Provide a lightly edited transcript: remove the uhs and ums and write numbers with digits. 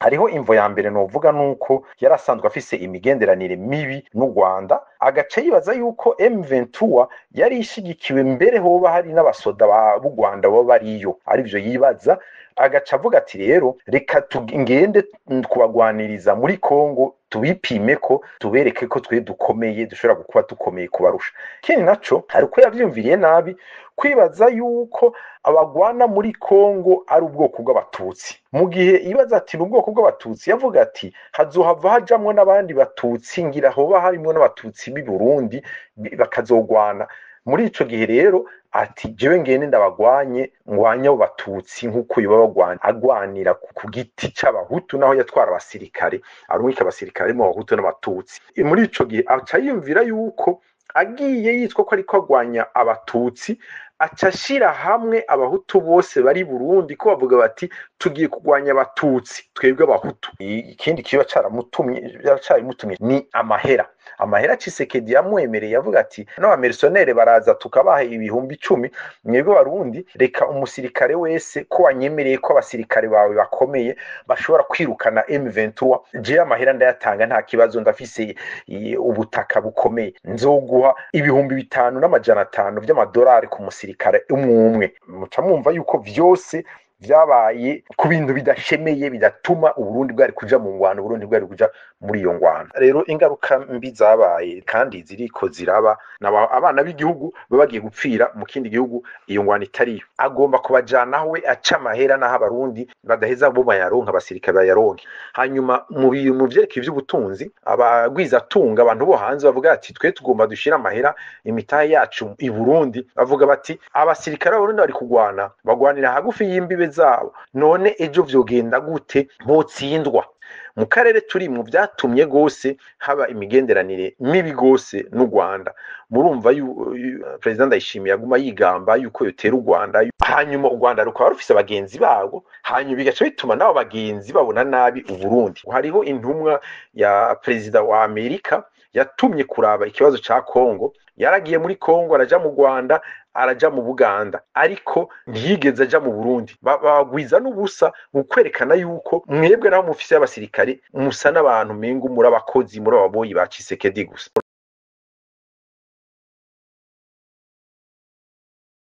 Hariho imvo ya mbere novuga, nuko yari asanzwe afise imigenderanire mibi n'u Rwanda, agaca yibaza yuko M23 yari ishigikiwe, mbere hoba hari n'abasoda b'u Rwanda baba bariyo, arivyo yibaza. Agaca avuga ati: "Rero reka tugende kubagwaniriza muri Kongo, tubipime ko tubereke ko twe dukomeye, dushobora kuba dukomeye kubarusha." Ikindi naco, hari uko yavyumviriye nabi, kwibaza yuko abagwana muri Kongo ari ubwoko bw'abatutsi. Mu gihe yibaza ati ni ubwoko bw'abatutsi, yavuga ati hazohava hajamwo n'abandi batutsi, ngira hoba harimwo n'abatutsi b'i Burundi bakazogwana muri ico gihe. Rero ati: "Jewe ngende ndabagwanye, ngwanye abo batutsi nk'uko yoba bagwanya agwanira ku giti c'abahutu." Naho yatwara abasirikare, arungika abasirikare mu bahutu n'abatutsi. Muri ico gihe aca yiyumvira yuko agiye yitwa ko ariko agwanya abatutsi, aca ashira hamwe abahutu bose bari Burundi, ko bavuga bati: "Tugiye kugwanya abatutsi twebwe abahutu." Ikindi kiba caramutumye, caramutumye ni amahera. Amahera Tshisekedi yamwemereye, yavuga ati: "N'aba mercenaires baraza tukabaha 10,000, mwebwe barundi reka umusirikare wese, ko wanyemereye ko abasirikare bawe bakomeye bashobora kwirukana M23, jewe amahera ndayatanga, nta kibazo, ndafise ubutaka bukomeye, nzoguha 5,500 vy'amadolari ku musirikare umwe umwe." Muca mwumva yuko vyose vyabaye ku bintu bidashemeye, bidatuma Uburundi bwari kuja mu ngwano, Uburundi bwari kuja muri iyo ngwano. Rero ingaruka mbi zabaye kandi ziriko ziraba, abana b'igihugu baba bagiye gupfira mu kindi gihugu, iyo ngwano itariyo. Agomba kubajanaho we aca amahera, n'aho abarundi badaheza bo bayaronka, abasirikare bayaronke. Hanyuma mu vyerekeye ivy'ubutunzi, abagwizatunga, abantu bo hanze bavuga ati: "Twe tugomba dushire amahera, imitahe yacu i Burundi." Bavuga bati: "Abasirikare b'Abarundi bari kugwana, bagwanira hagufi y'imbibe zabo, none ejo vyogenda gute botsindwa?" Mu karere turimwo vyatumye gose haba imigenderanire mibi gose n'u Rwanda. Murumva Perezida Ndayishimiye aguma yigamba yuko yotera u Rwanda, hanyuma u Rwanda rukaba rufise abagenzi barwo, hanyuma bigaca bituma n'abo bagenzi babona nabi Uburundi. Hariho intumwa ya perezida wa Amerika yatumye kuraba ikibazo ca Kongo, yaragiye muri Kongo, araja mu Rwanda, araja mu Buganda, ariko ntiyigeze aja mu Burundi. Bagwiza n'ubusa mu kwerekana yuko mwebwe naho mufise abasirikare, musa n'abantu mengo muri abakozi, muri ababoyi ba Tshisekedi gusa.